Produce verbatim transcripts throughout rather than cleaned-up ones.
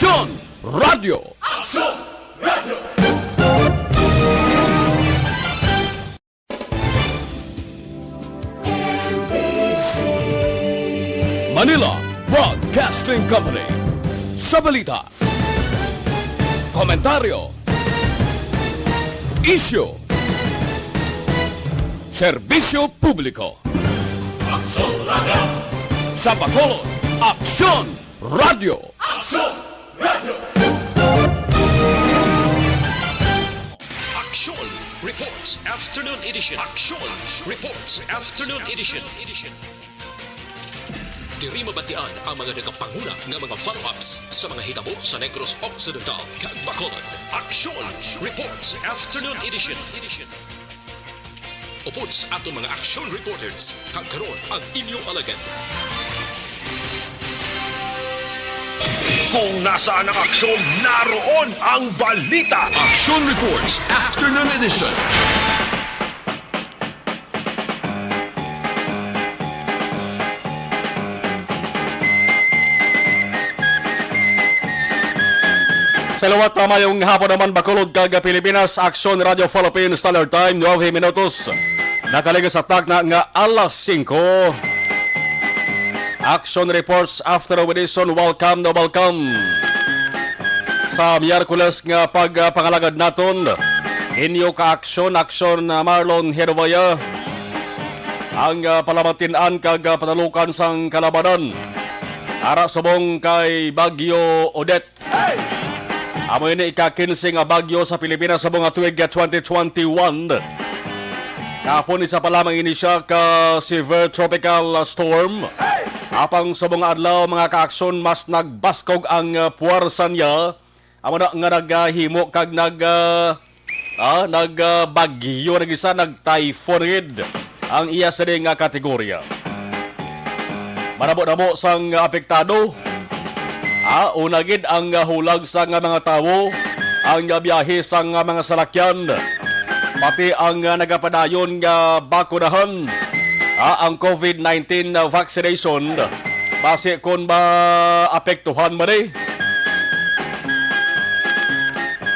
Aksyon Radio. Manila Broadcasting Company. Sa balita, komentaryo, isyu, serbisyo publiko. Sa Bacolod, Aksyon Radio. Aksyon Reports Afternoon Edition. Aksyon Reports Afternoon Edition. Diri mabatian ang mga nagapanguna nga mga follow-ups sa mga hitabo sa Negros Occidental kag Bacolod. Aksyon Reports Afternoon Edition. Upod sa aton mga aksyon reporters, kag karon ang inyong alagad. Kung nasaan ang aksyon, naroon ang balita. Action Reports Afternoon Edition. Sa liwat, ah, mayong hapon naman, Bacolod kag Pilipinas, Aksyon Radio Philippines, Standard Time, nuebe minutos. Nakaligid sa takna nga alas singko. Action Reports Afternoon Edition, welcome na welcome. Sa Miyerkules nga pagpangalagad naton, inyo ka Aksyon, Aksyon, ah, Marlon Hervaya. Ang, ah, palamatian kag, ah, panalukan sang kalabanan ara subong kay Bagyo Odette. Amo ini ika-kinse nga bagyo sa Pilipinas subong nga tuig, ah, twenty twenty-one. Kahapon, isa pa lamang ini siya ka severe tropical, ah, storm. Apang subong nga adlaw, mga kaaksyon, mas nagbaskog ang, ah, puwersa niya. Amo na nga naghimo kag nag, ah, ah, nag, ah, bagyo, nag-isa, nag-typhoon gid ang iya sini nga kategorya. Manamo-namo sang apektado, ah, una gid ang, ah, hulag sang, ah, mga tawo, ang, ah, biyahe sang, ah, mga salakyan, pati ang, ah, nagapadayon nga bakunahan, ah, ang covid nineteen vaccination, basi kon maapektuhan man, eh.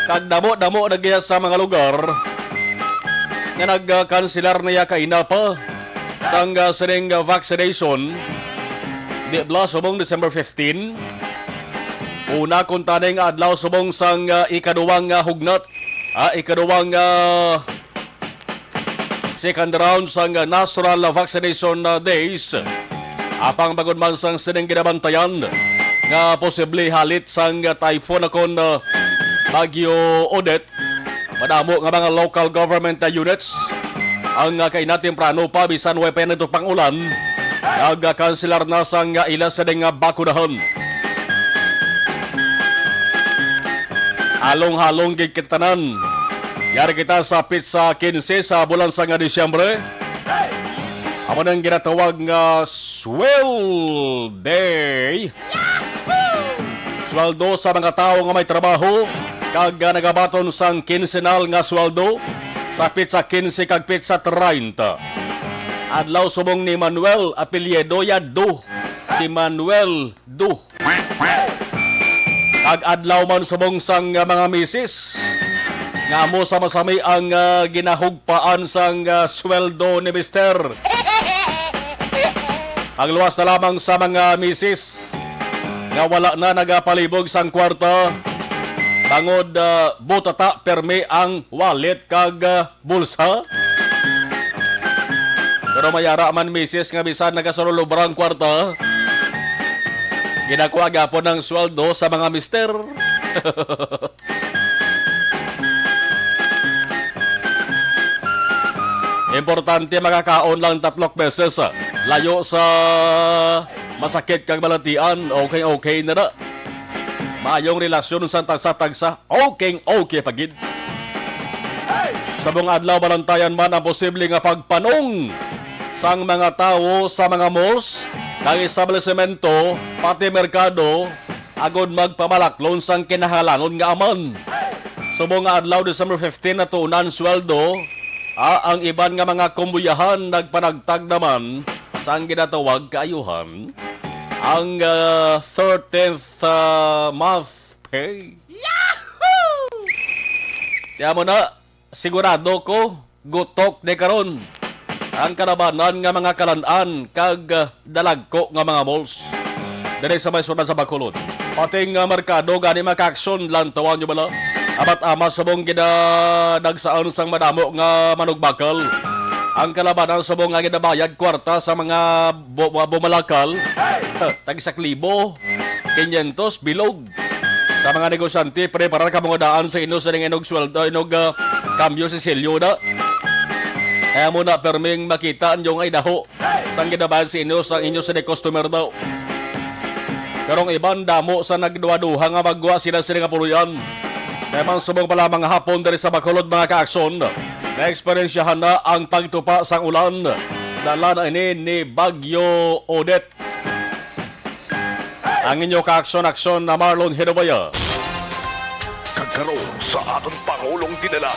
Kag damo-damo na gihas sa mga lugar nga nagkanselar na ya kaina pa sang, ah, sining, ah, vaccination. Di bala subong December fifteen, una kuntani nga adlaw subong sang, ah, ikaduwang, ah, hugnat, ah, ikaduwang, ah, second round sang natural vaccination, uh, days. Apang bangod man sang sining ginabantayan nga posible halit sang typhoon akon, uh, Bagyo Odette, madamo nga mga local government, uh, units ang, uh, kaina temprano pa, bisan way pa yan ito pang-ulan, nagakanselar na sang, uh, ila sining, uh, bakunahan. Halong-halong gid kita tanan. Yari kita sa petsa kinse sa bulan sa nga Disyembre. Amo nang ginatawag nga Sweldo Day. Sweldo sa mga tawo nga may trabaho kag, ah, nagabaton sang kinsenal nga sweldo sa petsa kinse kag petsa treinta. Adlaw subong ni Manuel, apelyido ya Do. Si Manuel Do. Kag adlaw man subong sang, ah, mga misis, nga amo sa masami ang, ah, ginahugpaan sang, ah, sweldo ni Mister. Pagluwas na lamang sa mga misis nga wala na nagapalibog sang kwarta, bangod, ah, butata permi ang wallet kag, ah, bulsa. Pero may ara man misis nga bisan nagasululobra ang kwarta, ginakuha gyapon ang sweldo sa mga mister. Importante makakaon lang tatlok beses, ah. Layo sa masakit kag balatian, okay, okay na na. Mayong relasyon sa tagsa-tagsa, okay, okay pa gid. Subong adlaw, balantayan man ang posible nga pagpanong sang mga tawo sa mga malls, kag establisemento, pati merkado, agod magpamalaklon sang kinahanglanon nga aman. Subong nga adlaw, December fifteen, natunan sweldo, ah, ang iban nga mga kumbuyahan nagpanagtag naman sang ginatawag kaayuhan. Ang, ah, thirteenth, ah, month Hey. Yahoo! Tiyan mo na, sigurado ko, gutok ni karon ang kalabanan nga mga kalan-an kag, ah, dalagko nga mga malls diri sa may syudad sa Bacolod. Pati nga merkado gani makaaksyon, lantawan nyo bala. Amat ama subong ginadagsaan sang madamo nga manugbakal. Ang kalabanan subong nga ginabayad kwarta sa mga bu-, mga bumalakal, tag sak libo, kinyentos bilog. Sa mga negosyante, preparar kamo nga daan sa inyo sa ning inog sweldo, inog, ah, kambyo sa silyo na. Kaya mo na perming makita ang inyong ay daho sang ginabayad sa inyo, sa inyo sa customer daw. Pero ang iban, damo sa nagduha-duha nga magwa sila sila nga puloy-an. Kaya man subong pa lamang hapon diri sa Bacolod, mga kaaksyon, naeksperyensyahan na ang pagtupa sang ulan. Dala na ini ni Bagyo Odette. Ang inyo kaaksyon-aksyon na Marlon Hinobaya. Kag karon sa aton Pangulong Dinalan.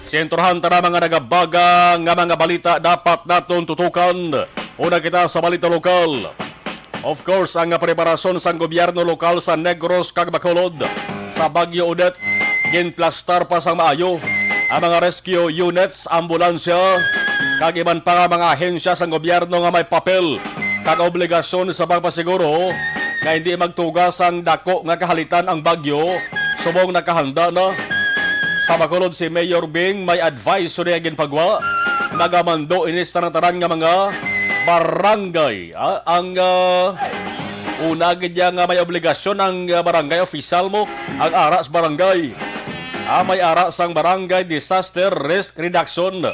Sentrohan ta na mga nagabaga nga mga balita dapat naton tutukan. Una kita sa balita lokal. Of course, ang preparasyon sang gobyerno lokal sa Negros kag Bacolod sa Bagyo Odette, ginplastar pa sang maayo ang mga rescue units, ambulansya, kag iban pa nga mga ahensya sang gobyerno nga may papel kag obligasyon sa pagpasiguro nga hindi magtuga sang dako nga kahalitan ang bagyo, subong nakahanda na. Sa Bacolod, si Mayor Bing may advisory nga ginpagwa. Nagamando ini sa tanan-tanan nga mga barangay. Ah, ang, ah, una gid niya nga may obligasyon ang, ah, barangay official mo, ang ara sa barangay. Ah, may ara sang Barangay Disaster Risk Reduction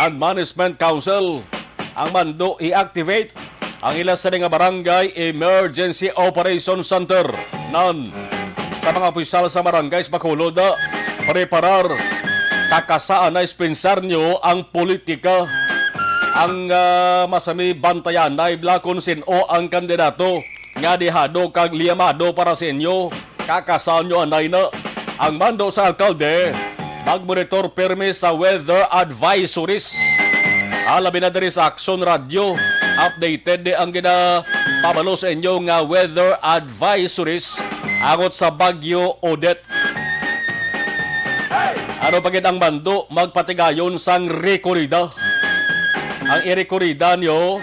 and Management Council. Ang mando i-activate ang ila sini nga Barangay Emergency Operation Center, nan. Sa mga opisyal sa barangay sa Bacolod, preparar, kakasaan na ispensar nyo ang politika. Ang, ah, masami bantayan na ibla kung sin-o ang kandidato nga dihado kag liyamado para sa inyo. Kakasaan nyo anay na. Ang mando sa alkalde, magmonitor pirmi sa weather advisories. Ah, labi na diri sa Aksyon Radio, updated di ang ginapabalo sa inyo nga weather advisories angot sa Bagyo Odette. Ano pa gid ang mando, magpatigayon sang rekorida. Ang irekorida nyo,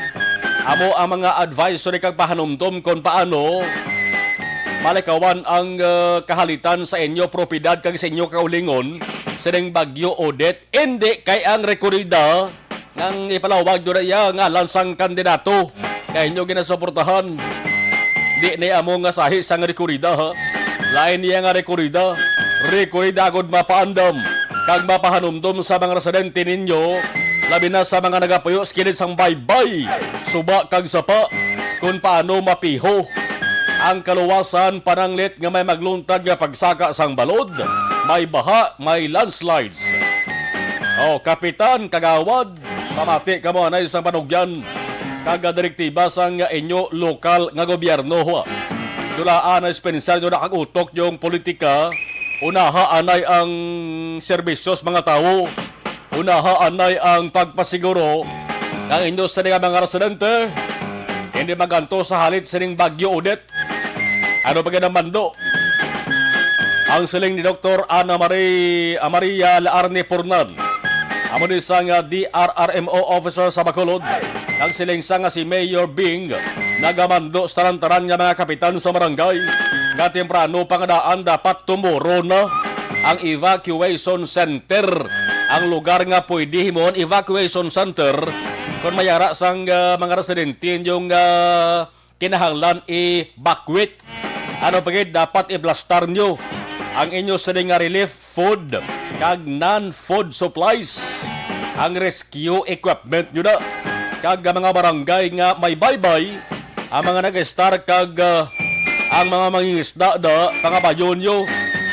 amo ang mga advisory kag pahanumdom kon paano malikawan ang, ah, kahalitan sa inyo propiedad kag sa inyo kaulingon sining Bagyo Odette. Indi kay ang rekorida nang ipalawag nyo na iya ngalan sang kandidato kay inyo ginasuportahan. Di ni amo nga sahi sang rekorida, ha? Lain niya nga rekorida. Rekorida agud mapaandam kag mapahanumdom sa mga residente ninyo, labi na sa mga nagapuyo sa kilid sang baybay, suba kag sapa, kung paano mapiho ang kaluwasan, pananglit nga may magluntad nga pagsaka sang balod, may baha, may landslides. O, kapitan, kagawad, pamati kamo anay sang panugyan kag direktiba sang inyo lokal nga gobyerno. Dulaan ang dispensaryo na kag utok yung politika. Unaha anay ang serbisyo sa mga tawo. Unaha anay ang pagpasiguro nga ang inyo sini nga mga residente hindi maganto sa halit sining Bagyo Odette. Ano pa gid ang mando? Ang siling ni Doktor Ana Marie, ah, Maria Laarne Pornan, amo ni sang, ah, D R R M O officer sa Bacolod. Ang siling sa nga si Mayor Bing nagamando sa tanan-tanan nga mga kapitan sa barangay nga temprano pa nga daan dapat tumuro na ang evacuation center, ang lugar nga pwede himuon evacuation center kon may ara sang, ah, mga residente yung, ah, kinahanglan i-evacuate. Ano pa gid, dapat iblastar nyo ang inyo sini nga relief food kag non-food supplies, ang rescue equipment nyo na, kag ang mga barangay nga may baybay, ang mga nag-estar kag, ah, ang mga mangingisda na pangabayon nyo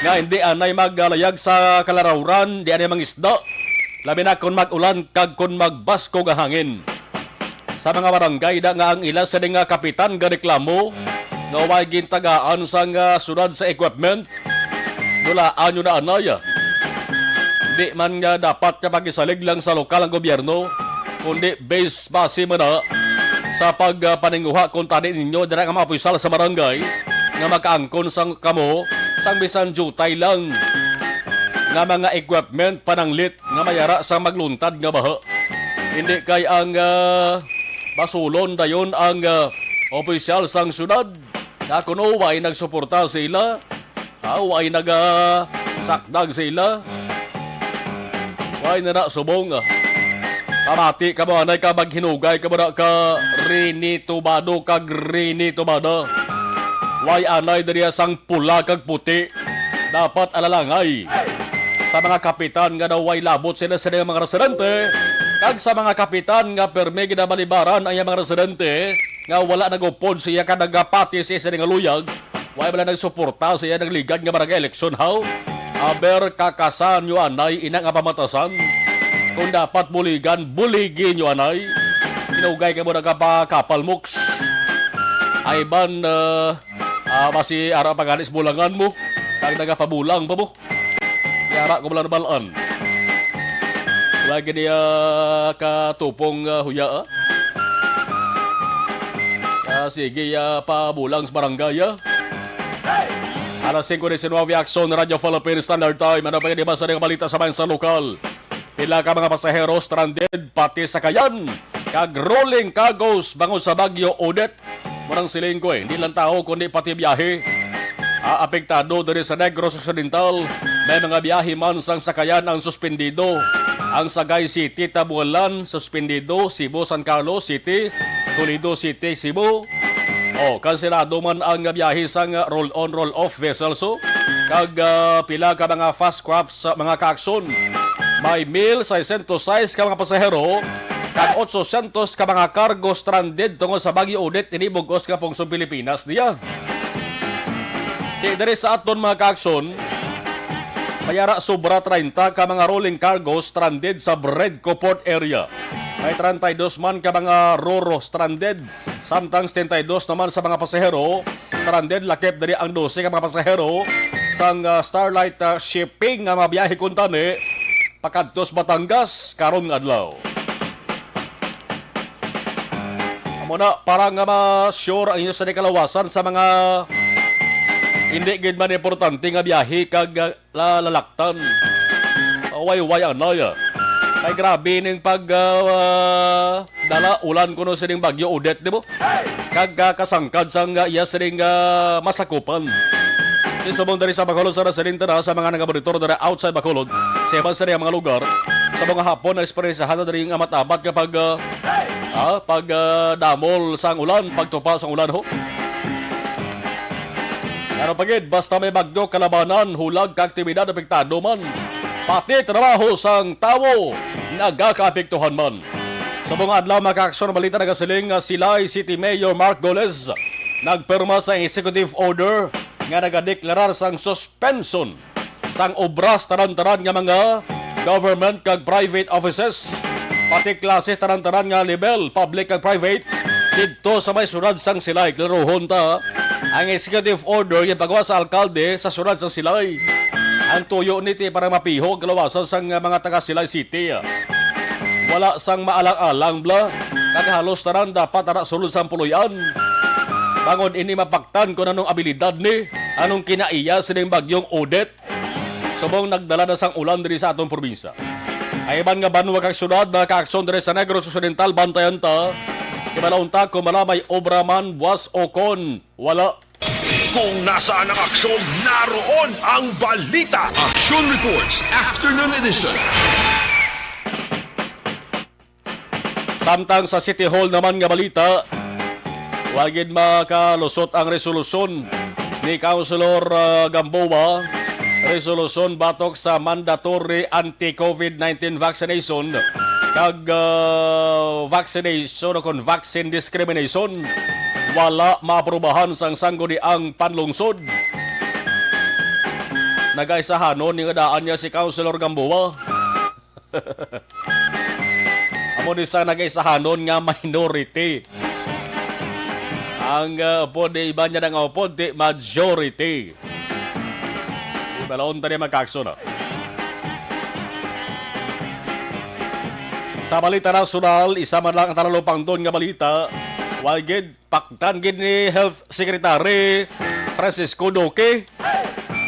nga hindi anay maglayag sa kalarawran, di anay mangisda, labi na kon mag-ulan kag kon magbaskog ang hangin. Sa mga barangay da nga ang ila sini nga kapitan gareklamo nga way gintagaan sang, ah, syudad sa equipment, dulaan nyo na anay. Di man nga dapat nga pagisalig lang sa lokal ang gobyerno, kundi base, base man na sa pag, ah, paninguha kung tani ninyo dira nga mga opisyal sa barangay. nga makaangkon sang kamo sang bisan diutay lang nga mga equipment pananglit nga mayara sa magluntad nga baha. Hindi kay ang, ah, basulon dayon ang, ah, opisyal sang syudad. Na kuno way nagsuporta sa ila, ah, way nagasakdag sa ila, way na na subong. Pamati ka mo, anay ka maghinugay ka mo na ka Rini Tubado kag Rini Tubada. Way anay diriya sang pula kag puti. Dapat alalangay sa mga kapitan nga daw way labot sila sa mga residente, kag sa mga kapitan nga permi ginabalibaran ang iyang mga residente nga wala nagupod siya ka nagapati sa isa nga luyag, way bala nagsuporta sa iya nagligad nga barangay eleksyon, haw? Aber, kakasan nyo anay ina nga pamatasan. Kung dapat buligan, buligi nyo anay. Inugay ka mo nagapakapal, moks. Ay ban, ah, ah, basi ara pa gani sa bulangan mo. Kag nagapabulang pa mo. Yara ko lang nabalaan. Lagi niya katupong, ah, huya, ah. Ah, sige, ah, pabulang sa barangay, ah. Alas singko diecinuebe, Aksyon, Radyo Philippine Standard Time. Ano pa yun, iba sa mga balita sa bayan sa lokal? Pila ka mga pasahero stranded, pati sakayan, kag rolling cargos bangod sa Bagyo Odette. Murang siling ko eh, hindi lang tao, kundi pati biyahe. Ah, apektado diri sa Negros Occidental, may mga biyahe man sang sakayan ang suspendido. Ang Sagay City, Tabualan, suspendido, Cebu, San Carlos City, Toledo City, Cebu. Oh, kanselado man ang biyahe sang roll-on, roll-off vessels, oh. Kag, ah, pila ka mga fast crafts sa mga kaaksyon. May mil seiscientos sais ka mga pasahero, kag otsosyentos ka mga cargo stranded tungod sa Bagyo Odette ini bug-os nga pungsong Pilipinas niya. Di diri sa aton mga kaaksyon, may ara sobra treinta ka mga rolling cargo stranded sa Bredco Port Area. May treinta y dos man ka mga roro stranded, samtang setenta y dos naman sa mga pasahero stranded. Lakip diri ang dose ka mga pasahero sang, ah, Starlight, ah, Shipping nga mabiyahe kuntani pakadto sa Batangas karon nga adlaw. Amo na, para nga ma-sure ang inyo sa kalawasan sa mga hindi gid man importante nga biyahe kag, ah, la-, lalaktan. Way-way anay, ah. Kay grabe ning pag, ah, dala ulan kuno sining Bagyo Odette, di ba? Kag, ah, kasangkad sang, ah, iya sining, ah, masakupan. Di subong diri sa Bacolod, sa Residente na sa mga nagamonitor diri outside Bacolod, sa iban sa mga lugar, sa mga hapon na eksperyensyahan na diri ang amat-amat nga pag, ah, ah, pag, ah, damol sang ulan, pagtupa sang ulan, ho. Pero pa gid, basta may bagyo, kalabanan, hulag, ka aktibidad, apektado man. Pati trabaho sang tawo nagakaapektuhan man. Sa mga adlaw, mga kaaksyon, balita nagasiling nga Silay City Mayor Mark Goles nagpirma sa executive order nga nagadeklarar sang suspension sang obra sa tanan-tanan nga mga government kag private offices, pati klase tanan-tanan nga level, public kag private, didto sa may syudad sang Silay. Klaruhon ta, ang executive order ginpagawa sa alkalde sa syudad sang Silay. Ang tuyo ni ti para mapiho ang kalawasan sang mga taga Silay City. Wala sang maalang-alang bala, kag halos tanan dapat ara sulod sang puloy-an. Bangod ini mapaktan kung anong abilidad ni, anong kinaiya sining bagyong Odette. Subong nagdala na sang ulan diri sa aton probinsya. Ang iban nga banwa kag syudad, mga kaaksyon diri sa Negros Occidental, bantayan ta. Hibalaon ta kung bala may obra man, buas o kon wala. Kung nasaan ang aksyon, naroon ang balita. Action Reports, Afternoon Edition. Samtang sa City Hall naman nga balita, wa gid makalusot ang resolusyon ni Councilor, ah, Gamboa, resolusyon batok sa mandatory anti-COVID nineteen vaccination kag, ah, vaccination o kon vaccine discrimination. Wala maaprubahan sang Sangguniang Panlungsod. Nagaisahanon ni nga daan niya si Councilor Gamboa. Amo ni sa nagaisahanon nga minority. Ang, uh, upod, di iba niya nga upod, di majority. Di balaon tani magkakso na. Sa balita nasyonal, isa man lang ang talalupangdon nga balita. Wa gid paktan gid ni Health Secretary Francisco Duque.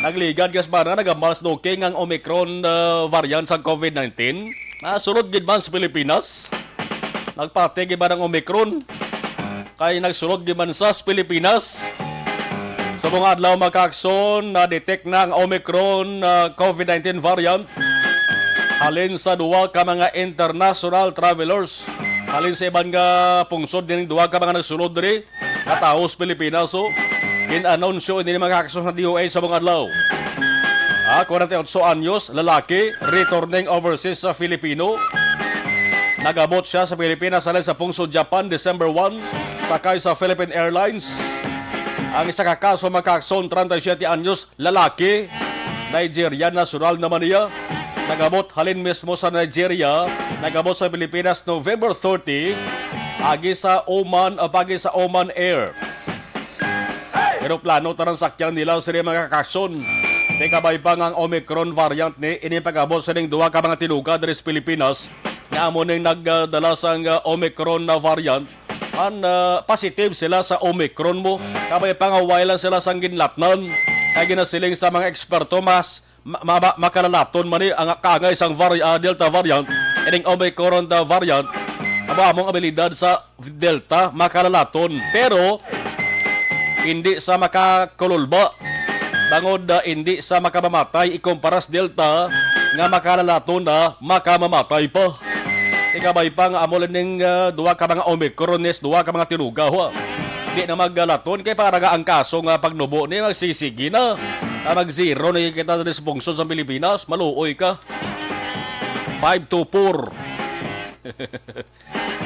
Nagligad ka sa bana, nagamal si Duque nga ang Omicron, ah, variant sa COVID nineteen. Nasulod gid man sa Pilipinas. Nagpati gid man ang Omicron. Kay nagsulod gid man sa Pilipinas. Sa mga adlaw, mga kaakson, na-detect na ang Omicron, ah, COVID nineteen variant halin sa duwa ka mga international travelers. Halin sa iban nga pungsod, dining duwa ka mga nagsulod diri nga tawo sa Pilipinas, so, gin-anunsyo ini, mga kaakson, sa D O H sa mga adlaw. Ah, forty-eight anyos, lalaki, returning overseas sa Filipino. Nagabot siya sa Pilipinas halin sa pungsod Japan, December one, sakay sa Philippine Airlines. Ang isa ka kaso, mga kaakson, treinta y siete anyos, lalaki, Nigerian national naman niya. Nagabot halin mismo sa Nigeria, nagabot sa Pilipinas November thirty, agi sa Oman, ah, agi sa Oman Air. Eroplano ta nang sakyan nila sini, mga kaakson. Kay kabay pa nga ang Omicron variant ni, ini pag-abot sa ning duha ka mga tinuga diri sa Pilipinas nga amo ning nagdala sang, ah, Omicron na variant. An, ah, positive sila sa Omicron mo. Kabay pa nga wala lang sila sang ginlatnan. Kay ginasiling sa mga eksperto, mas ma-, ma-, ma-, makalalaton man ni ang kaangay sang vari-, ah, Delta variant, ining Omicron, ah, variant, amo among abilidad sa Delta makalalaton, pero hindi sa makakululba, bangod, ah, hindi sa makamamatay ikumpara sa Delta nga makalalaton na makamamatay pa. Ikabay pa nga amo lang ning, ah, duha ka mga Omicron is duha ka mga tinuga, ha. Di na maglalaton kay para nga ang kaso nga pagnubo ni magsisigi na. Ah, mag-zero na kita diri sa pungsod sa Pilipinas, maluoy ka. Five two four.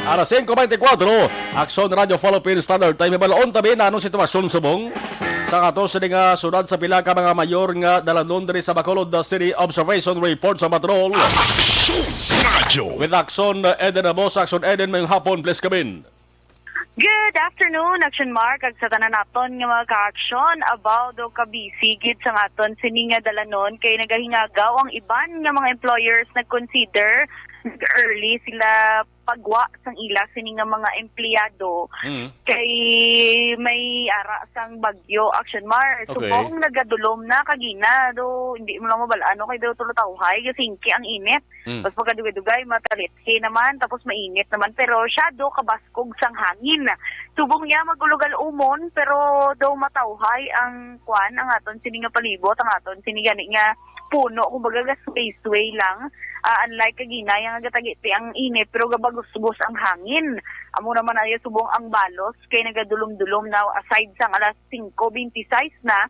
Alas singko beintikwatro, Aksyon Radio Philippine Standard Time. Ibalaon tabi na anong sitwasyon subong sa ato sini nga syudad sa pila ka mga mayor nga dalanon diri sa Bacolod City. Observation report sa patrol. Aksyon Radio. With Aksyon Eden Abos. Aksyon Eden, may hapon, please come in. Good afternoon, Action Mark, ag sa tanan naton nga mga ka-aksyon. Abaw daw kabisi gid sa aton sini nga dalanon kay nagahingagaw ang iban nga mga employers nag-consider, nag-early sila pagwa sang ila sini nga mga empleyado. Mm. Kay may ara sang bagyo, Action Mar. Okay. Subong nagadulom na kagina, do hindi mo lang mabal-an, no, kay daw tulo tawhay, kasi ang init. Mm. Tapos pagkadugay-dugay, matalithi naman, tapos mainit naman. Pero siya do kabaskog sang hangin. Subong niya mag-ulog-umon, pero daw matawhay ang kwan, ang aton sini nga palibot, ang aton sini gani nga puno, kumbaga, gasway-sway lang. Ah, unlike kagina, yang gatagiti ang init, pero gabagusgos ang hangin. Amo naman ayo subong ang balos, kay nagadulom-dulom na aside sang alas singko beintiseis na,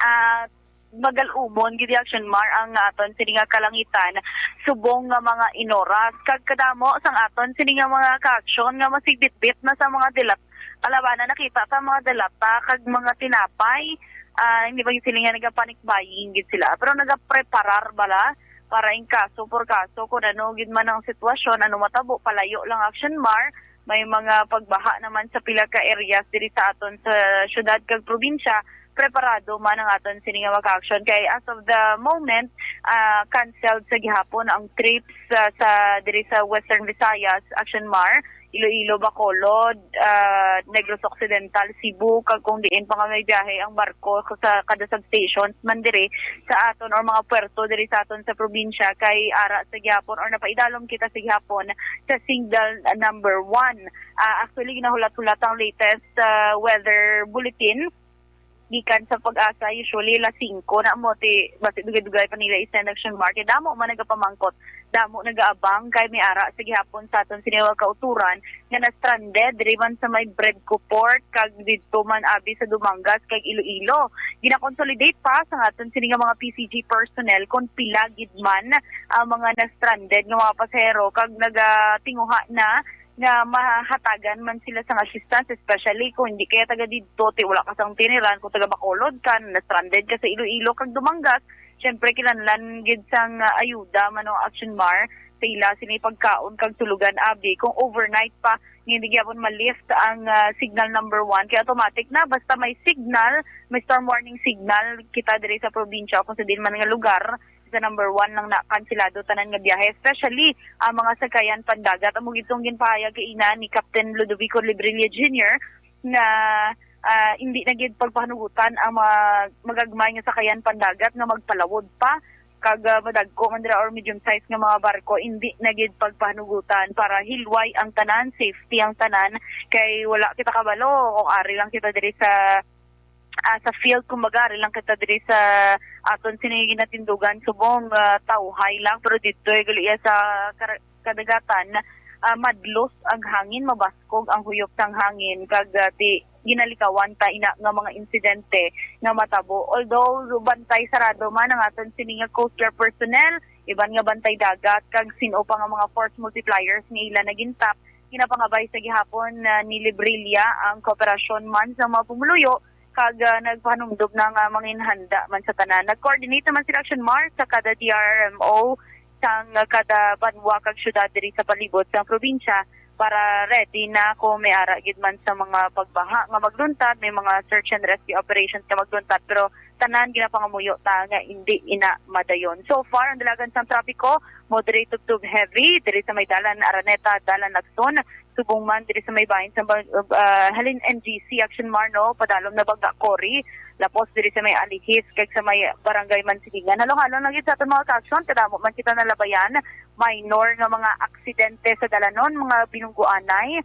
ah, magal-umon gid, Action Mar, ang aton sini nga kalangitan subong nga mga inoras. Kag kadamo sang aton sini nga mga ka-aksyon nga masigbitbit na sa mga dilat. Kalabanan nakita ta mga dilata kag mga tinapay. Ah, hindi ba gid sila nga naga-panic buying gid sila? Pero nagapreparar bala para in kaso por kaso kung ano gid man ang sitwasyon, ano matabo, palayo lang, Action Mar. May mga pagbaha naman sa pila ka areas diri sa aton sa syudad kag probinsya. Preparado man ang aton sini nga mga action kay as of the moment, ah, canceled sa gihapon ang trips, ah, sa diri sa Western Visayas, Action Mar, Iloilo, Bacolod, ah, Negros Occidental, Cebu, kag kung diin pa nga may biyahe ang barko sa kada substations man diri sa aton or mga puerto diri sa aton sa probinsya kay ara sa gihapon or napaidalom kita sa gihapon sa signal number one. Ah, actually, ginahulat-hulat ang latest, ah, weather bulletin gikan sa PAGASA. Usually, alas singko na mo, ti, basi dugay-dugay pa nila i-send, Action Mar. Kay damo man nagapamangkot, damo nagaabang, kay may ara sa gihapon sa aton sini nga kauturan nga na-stranded diri man sa may Bredco Port, kag didto man abi sa Dumangas, kag Iloilo. Gina-consolidate pa sa aton sini nga mga P C G personnel kung pila gid man ang mga na-stranded nga mga pasahero, kag nagatinguha na nga mahatagan man sila sang assistance, especially kung hindi kaya taga didto, ti wala ka sang tiniran, kung taga Bacolod ka, na-stranded ka sa Iloilo kag Dumangas, syempre kinahanglan gid sang, ah, ayuda man o, Action Mar, sa ila sini pagkaon kag tulugan abi. Kung overnight pa, nga hindi gyapon ma-lift ang, ah, signal number one, kay automatic na, basta may signal, may storm warning signal kita diri sa probinsya o kung sa diin man nga lugar, sa number one lang na kansilado tanan nga biyahe, especially ang mga sakayan pandagat. Amo gid tong ginpahayag kaina ni Captain Ludovico Librilla Junior nga ah, hindi na gid pagpahanugutan ang mga magagmay nga sakayan pandagat nga magpalawod pa, kag, ah, madagko man dira or medium size nga mga barko, hindi na gid pagpahanugutan para hilway ang tanan, safety ang tanan, kay wala kita kabalo kung ari lang kita diri sa, ah, sa field, kumbaga, ari lang kita diri sa aton sini ginatindugan subong, ah, tawhay lang, pero didto gali iya sa kar-, kadagatan, ah, madlos ang hangin, mabaskog ang huyop sang hangin, kag, ah, ti ginalikawan ta ina nga mga insidente nga matabo. Although bantay sarado man ang aton sini nga Coast Guard personnel, iban nga bantay dagat, kag sin-o pa nga mga force multipliers nga ila nagintap, ginapangabay sa gihapon, ah, ni Librilla ang kooperasyon man sa mga pumuluyo, kag, ah, nagpahanumdob na nga manginhanda man sa tanan. Nag-coordinate naman sila, Action Mars, sa kada D R R M O sang kada banwa kag syudad diri sa palibot sang probinsya para ready na kung may ara gid man sa mga pagbaha nga magluntad, may mga search and rescue operations nga magluntad, pero tanan ginapangamuyo ta nga hindi ina madayon. So far, ang dalagan sang trapiko, moderate to heavy diri sa may dalan Araneta, dalan Lacson, subong man diri sa may bahin sa bag-, ah, halin N G C, Action Mar, no, padalom na Bagda Cory, lapos diri sa may Alihis kag sa may Barangay Mansilingan. Halong-halong lang gid sa aton mga ka-aksyon, kadamo man kita nalabayan, minor nga mga aksidente sa dalanon, mga binungguanay,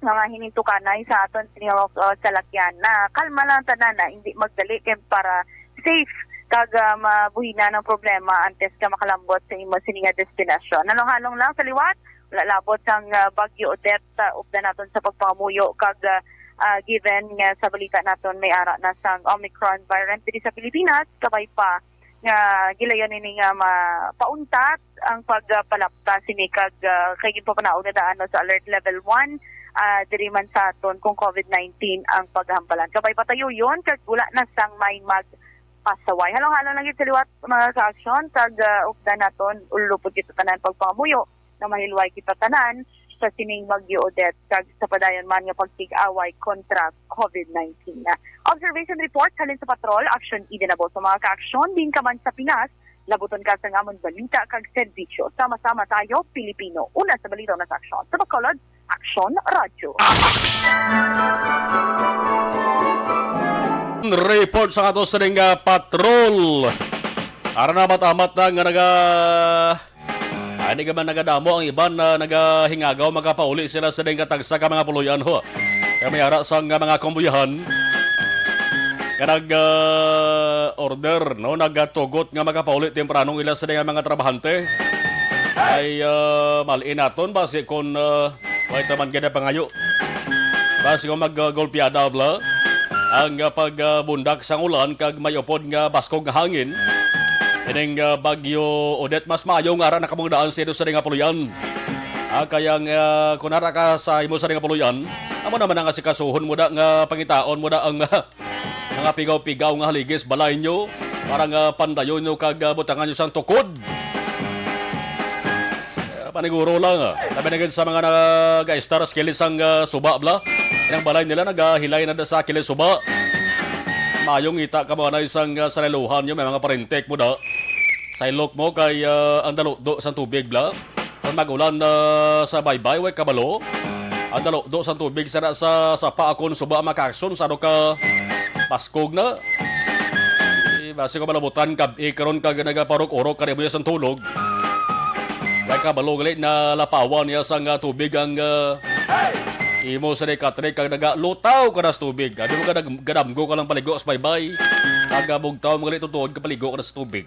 mga hinintukanay sa aton sini nga, uh, salakyan. Na kalma lang tanan, na hindi magdali kay para safe kag, uh, mabuhinan ang problema antes ka makalambot sa imo sini nga destinasyon. Halong-halong lang sa liwat, wala labot sang, uh, Bagyo Odette, uh, updan naton sa pagpangamuyo kag, uh, uh, given nga sa balita naton may ara na sang Omicron variant diri sa Pilipinas, kabay pa nga gilayon ini nga mapauntat ang pagpalapta sini kag, ah, kay ginpapanaog na daan, no, sa alert level one, ah, diri man sa aton kung COVID nineteen ang paghambalan. Kabay patayoyon kag wala na sang may magpasaway. Halong-halong lang gid sa liwat, mga ka-aksyon, kag, ah, updan naton ulo pud kita tanan pagpangamuyo nga mahilway kita tanan sa sining Bagyo Odette kag sa padayon man nga pagtig-away kontra COVID nineteen. Observation report halin sa Patrol, Action Eden Abolso, mga ka-aksyon, diin ka man sa Pinas, labuton ka sang amon balita kag serbisyo. Sama-sama tayo, Pilipino. Una sa balita, una sa aksyon. Sa Bacolod, Aksyon Radyo. Report sa ato sa ning, ah, patrol. Ara na, amat-amat na nga naga Ay, di ka man nagadamo ang iban na nagahingagaw, makapauli sila sa ding katagsa ka mga puloy-an, ho. Kaya may ara sang mga kumbuyahan nga nag, ah, order, no, nagatugot nga makapauli temprano ang ila sa ding mga trabahante. Ay, ah, malin naton ba si kon, ah, way taman gid pangayo. Basi kung mag, uh, golpiada, bla, ang, uh, pag, uh, bundak sang ulan kag may upod nga baskog nga hangin, ining, uh, Bagyo Odette, mas maayo nga ara na kamo daan sa inyo sa nga puloy-an. Ah, kaya nga, uh, kung ara ka sa imo sa nga puloy-an, amo naman ang asikasuhon mo da nga pangitaon mo da ang, uh, mga pigaw-pigaw nga haligis balay nyo para nga pandayon nyo kag, uh, butangan nyo sang tukod. Eh, paniguro lang, ah. Labi na gid sa mga nag-istar sa kilid sang, ah, suba, bla. Ang balay nila nagahilay na da sa kilid suba. Mayong ita ka mo anay sang, ah, sariluhan nyo, may mga parintek mo da. Sa ilok mo kay, ah, ang daludo sang tubig, bla. Kung mag-ulan na sa baybay, way kabalo. Ang daludo sang tubig sa, sa sapa akon suba makakson sa ano ka baskog na. Eh, basi ko malabutan kab karon kag nagaparok-urok ka di mo sang tulog. Kay kabalo gali na lapawan niya sang, ah, tubig ang, ah, imo sa dikatrik kag nagalutaw ka nas tubig. Abi mo ka nag-, gadamgo ka lang paligo sa baybay. Kag, ah, bugtaw mo gali tutuod ka paligo ka nas tubig.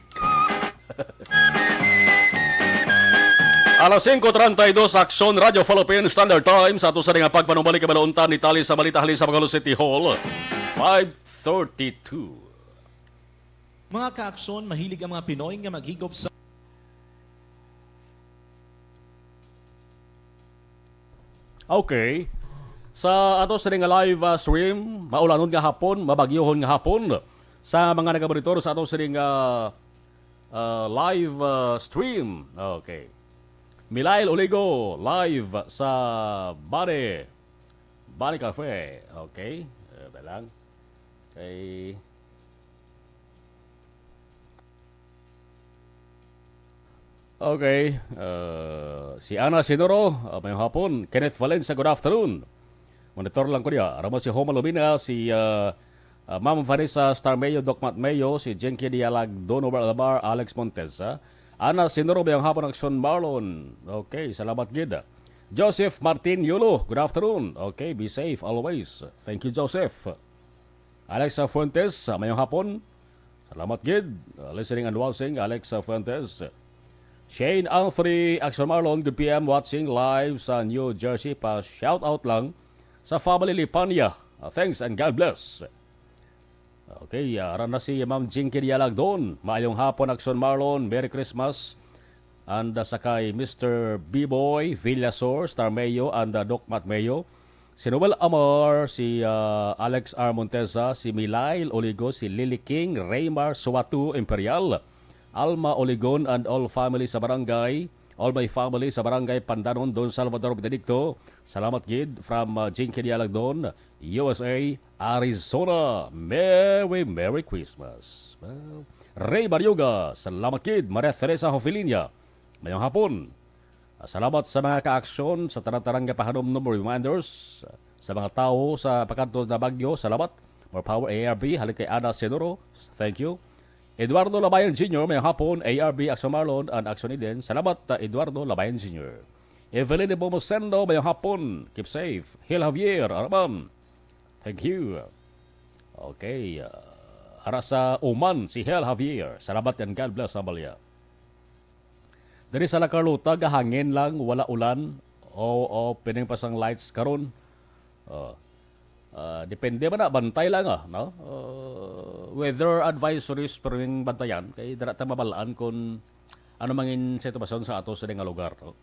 Alas singko treinta y dos, Aksyon Radyo Philippine Standard Time. Sa ato sa nga pagpanumbalik, kabalo unta ni tali sa balita halin sa Bacolod City Hall, five thirty-two. Mga ka-aksyon, mahilig ang mga Pinoy nga maghigop sa Okay. Sa ato sa nga live, ah, stream, maulanon nga hapon, mabagyohon nga hapon. Sa mga nagamonitor sa ato sa nga, ah, live, ah, stream. Okay. Milail Oligo, live sa Bani, Bani Cafe. Okay. Eh, lang. Okay. Okay, uh, si Ana Sinoro, uh, mayong hapon. Kenneth Valencia, good afternoon. Monitor lang ko niya. Ramo si Homa Lubina, si, ah, ah, Ma'am Vanessa Starmeo, Doc Matt Mayo, si Jinky Dialag, Don Omar Almar, Alex Montesa. Ana Sinuro, mayong hapon, Action Marlon. Okay, salamat gid. Joseph Martin Yulo, good afternoon. Okay, be safe always. Thank you, Joseph. Alexa Fuentes, ah, mayong hapon. Salamat gid. Ah, listening and watching, Alexa Fuentes. Shane Anthony, Action Marlon, good P M, watching live sa New Jersey. Pa shout out lang sa family Lipania. Ah, thanks and God bless. Okay, ah, ara na si Ma'am Jinky Dialagdon. Maayong hapon, Action Marlon. Merry Christmas. And, ah, sa kay Mister B-Boy Villasor, Star Mayo, and, ah, Doc Matt Mayo. Si Noel Amar, si, ah, Alex R. Montesa, si Milail Oligo, si Lily King, Raymar Suatu Imperial, Alma Oligon, and all family sa barangay, all my family sa barangay Pandanon, Don Salvador Benedicto. Salamat gid from, ah, Jinky Dialagdon, U S A, Arizona. Merry, Merry Christmas. Well, Ray Barioga, salamat gid. Maria Teresa Hofilinia, mayong hapon. Ah, salamat sa mga kaaksyon, sa tanan-tanan nga pahanumnom, reminders, sa mga tawo sa pakadto na bagyo. Salamat. More power, A R B. Halin kay Ana Senoro. Thank you. Eduardo Labayan Junior, mayong hapon. A R B, Action Marlon, and Action Eden. Salamat, ah, Eduardo Labayan Junior. Evelyn Nepomuceno, mayong hapon. Keep safe. Hil Javier Araman. Thank you. Okay, ah, ara sa Oman, si Hel Javier. Salamat and God bless, Amalia. Diri sa La Carlota, gahangin lang, wala ulan. O, o, pining pa sang lights karon. Oh. Ah, depende man na, bantay lang, ah, no? Ah, weather advisories, pero yung bantayan, kay dira ta mabalaan kung ano mangin sitwasyon sa ato sa nga lugar, no?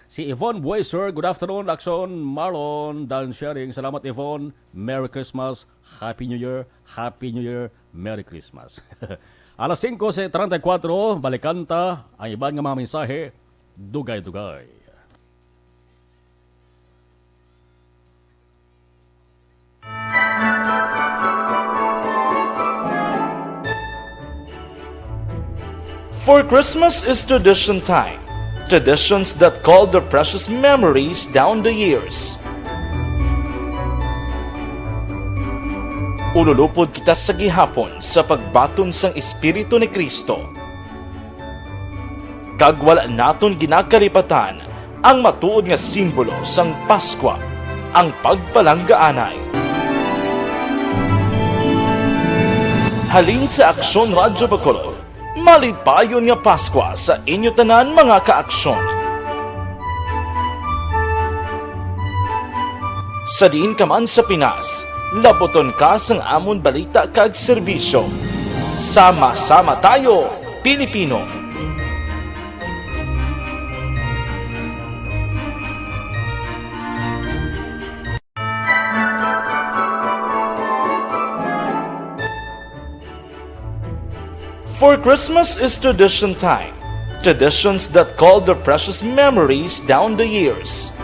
Si Yvonne Bueser, good afternoon, Action Marlon, Dan Sharing. Salamat, Yvonne. Merry Christmas, Happy New Year, Happy New Year, Merry Christmas. Alas singko treinta y cuatro, balikan ta ang iban nga mga mensahe. Dugay-dugay. For Christmas is tradition time. Traditions that call their precious memories down the years. Ululupod kita sa gihapon sa pagbaton sang Espiritu ni Cristo. Kag wala naton ginakalipatan ang matuod nga simbolo sang Paskwa, ang pagpalanggaanay. Halin sa Aksyon Radyo Bacolod, malipayon nga Paskwa sa inyo tanan, mga kaaksyon. Sa diin ka man sa Pinas, labuton ka sang amon balita kag serbisyo. Sama-sama tayo, Pilipino! For Christmas is tradition time. Traditions that call their precious memories down the years.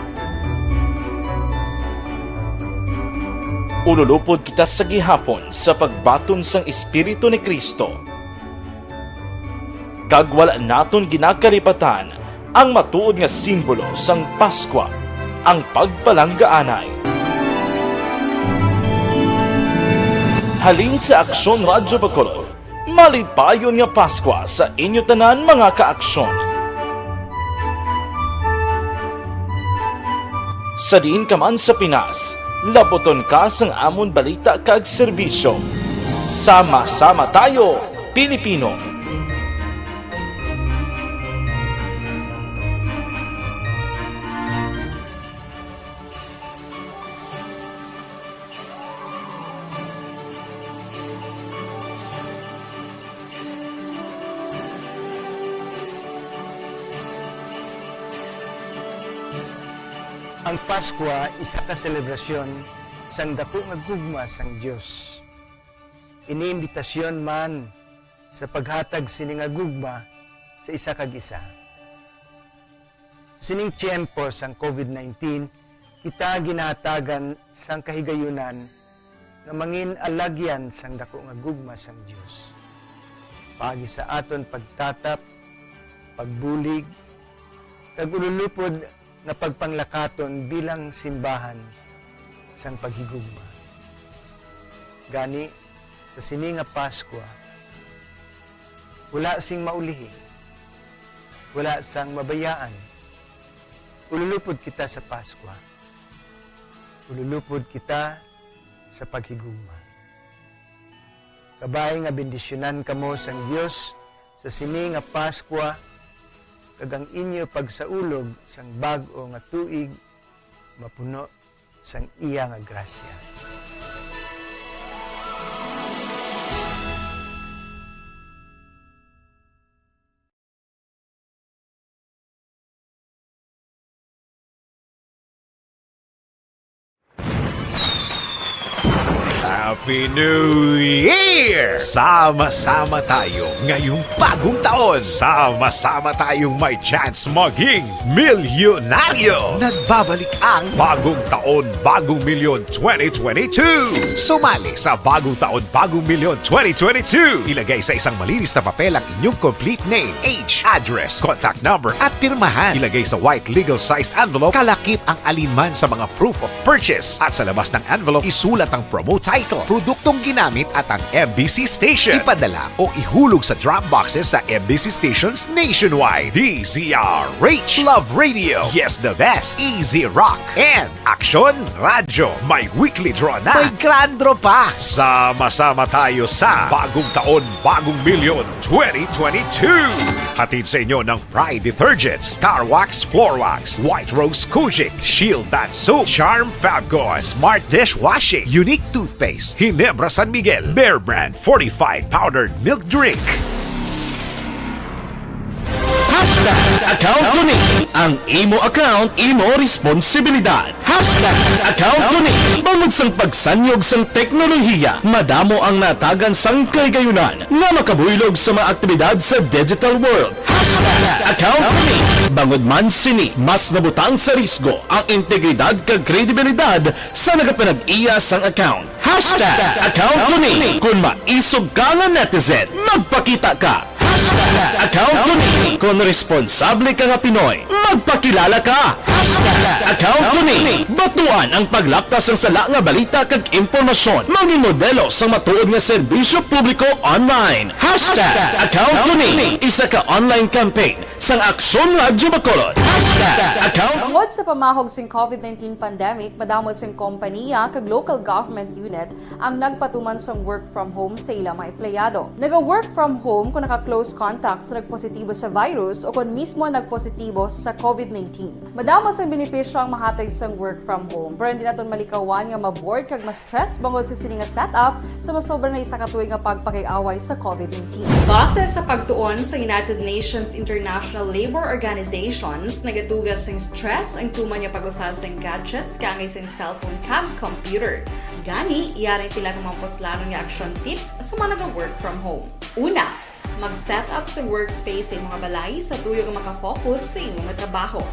Ululupod kita sa gihapon sa pagbaton sang Espiritu ni Cristo. Kag wala naton ginakalipatan ang matuod nga simbolo sang Paskwa, ang pagpalanggaanay. Halin sa Aksyon Radyo Bacolod, malipayon nga Paskwa sa inyo tanan, mga kaaksyon. Sa diin ka man sa Pinas, labuton ka sang amon balita kag serbisyo. Sama-sama tayo, Pilipino! Ang Paskwa isa ka selebrasyon sang daku nga gugma sang Dios. Ini imbitasyon man sa paghatag sini nga gugma sa isa kag isa. Sa sining tiyempo sang COVID nineteen, kita ginahatagan sang kahigayunan nga mangin alagyan sang daku nga gugma sang Dios. Paagi sa aton pagtatap, pagbulig, kag ululupod nga pagpanglakaton bilang simbahan, sang paghigugma. Gani, sa sini nga Paskwa, wala sing maulihi, wala sang mabayaan. Ululupod kita sa Paskwa. Ululupod kita sa paghigugma. Kabay nga bendisyonan kamo sang Dios sa sini nga Paskwa, kag ang inyo pagsaulog sang bag-o nga tuig mapuno sang iya nga grasya. Happy New Year! Sama-sama tayo ngayong bagong taon. Sama-sama tayong may chance maging milyonaryo. Nagbabalik ang Bagong Taon, Bagong Milyon twenty twenty-two. Sumali sa Bagong Taon, Bagong Milyon twenty twenty-two. Ilagay sa isang malinis na papel ang inyong complete name, age, address, contact number, at pirmahan. Ilagay sa white legal-sized envelope, kalakip ang alinman sa mga proof of purchase. At sa labas ng envelope, isulat ang promo title, produktong ginamit, at ang M B C station. Ipadala o ihulog sa drop boxes sa M B C stations nationwide. D Z R H, Love Radio, Yes the Best, Easy Rock, and Aksyon Radyo. May weekly draw na. May grand draw pa. Sama-sama tayo sa Bagong Taon, Bagong Milyon twenty twenty-two. Hatid sa inyo ng Pride Detergent, Star Wax Floor Wax, White Rose Kojic, Shield Bath Soap, Charm Fabcon, Smart Dishwashing, Unique Toothpaste, Ginebra San Miguel, Bear Brand Fortified Powdered Milk Drink. Hashtag account ko ni. Ang imo account, imo responsibilidad. Hashtag account ko ni. Bangod sang pagsanyog sang teknolohiya, madamo ang natagan sang kahigayunan nga makabuylog sa mga aktibidad sa digital world. Hashtag account ko ni. Bangod man sini, mas nabutang sa risgo ang integridad kag kredibilidad sa nagapanag-iya sang account. Hashtag account ko ni. Kon maisog ka nga netizen, magpakita ka. Hashtag account ko ni. Kon responsable ka nga Pinoy, magpakilala ka. Hashtag account ko ni. Batuan ang paglaptas sang sala nga balita kag impormasyon. Mangin modelo sang matuod nga serbisyo publiko online. Hashtag account ko ni. Isa ka online campaign sang Aksyon Radyo Bacolod. Hashtag account. Tungod sa pamahog sing covid nineteen pandemic, madamo sing kompaniya kag local government unit ang nagpatuman sang work from home sa ila mga empleyado. Naga-work from home kon naka-close contact sa nagpositibo sa virus o kon mismo nagpositibo sa covid nineteen. Madamo sang benepisyo ang mahatag sang work from home, pero hindi naton malikawan nga ma-bored kag ma-stress bangod sa sini nga setup sa masobra na isa ka tuig nga pagpakig-away sa covid nineteen. Base sa pagtuon sa United Nations International Labour Organizations, nagatuga sing stress ang tuman nga pag-usa sing gadgets kaangay sing cellphone kag computer. Gani, yari pila ka mga puslanon nga action tips sa mga naga-work from home. Una, mag-set up sa workspace sa imong balay sa tuyo nga maka-focus sa imong trabaho.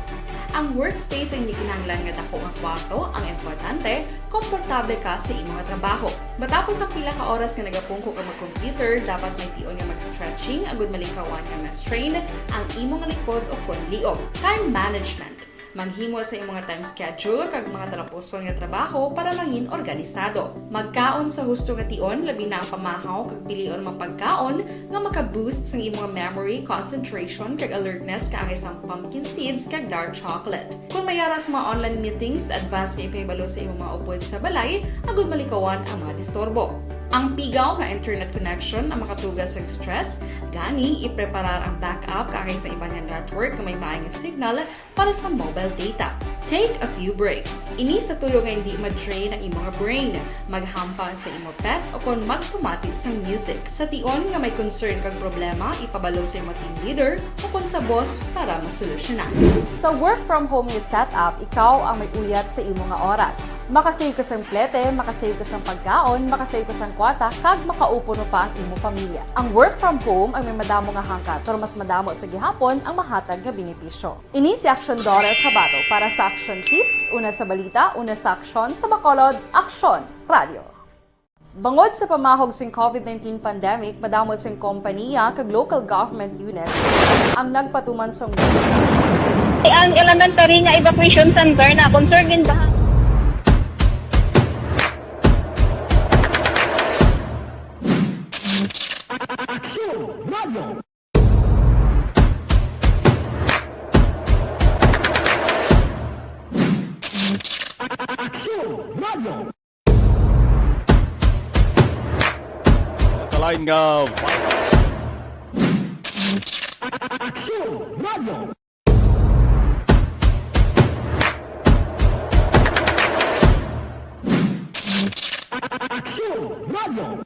Ang workspace ay hindi kinahanglan nga dako nga kwarto, ang importante, komportable ka sa imong trabaho. Matapos ang pila ka oras nga nagapungko ka mag-computer, dapat may tion nga mag-stretching agud malikawan nga ma-strain ang imong likod o kon liog. Time management. Maghimo sa imong time schedule kag mga talapuson nga trabaho para mangin organisado. Magkaon sa husto nga tion, labi na ang pamahaw kag pilion mga pagkaon nga maka-boost sang imong memory, concentration, kag alertness kaangay sang pumpkin seeds kag dark chocolate. Kon may ara sa mga online meetings, advance nga ipahibalo sa imong mga upod sa balay agud malikawan ang mga disturbo. Ang pigaw nga internet connection ang makatuga sang stress, gani ipreparar ang backup kaangay sa iban nga network nga may maay nga signal para sa mobile data. Take a few breaks. Ini sa tuyo nga hindi ma-drain ang imong brain. Maghampang sa imo pet o kon magpamati sang music. Sa tion nga may concern kag problema, ipabalo sa imo team leader o kon sa boss para masolusyonan. Sa work from home nga setup, ikaw ang may uyat sa imo nga oras. Makasave ka sang plete, makasave ka sang pagkaon, makasave ka sang kwarta, kag makaupo no pa ang imo pamilya. Ang work from home ay may madamo nga hangkat, pero mas madamo sa gihapon ang mahatag nga benepisyo. Ini si Aksyon Dorel Cabato para sa Aksyon Tips, una sa balita, una sa aksyon, sa Bacolod, Aksyon Radio. Bangod sa pamahog sing covid nineteen pandemic, madamo sing kompaniya kag local government unit ang nagpatuman sang Ang Elementary nga Evacuation Center na concerned in baha. Aksyon Radio. Aksyon Radio. Kalain nga Aksyon Radio. Aksyon Radio.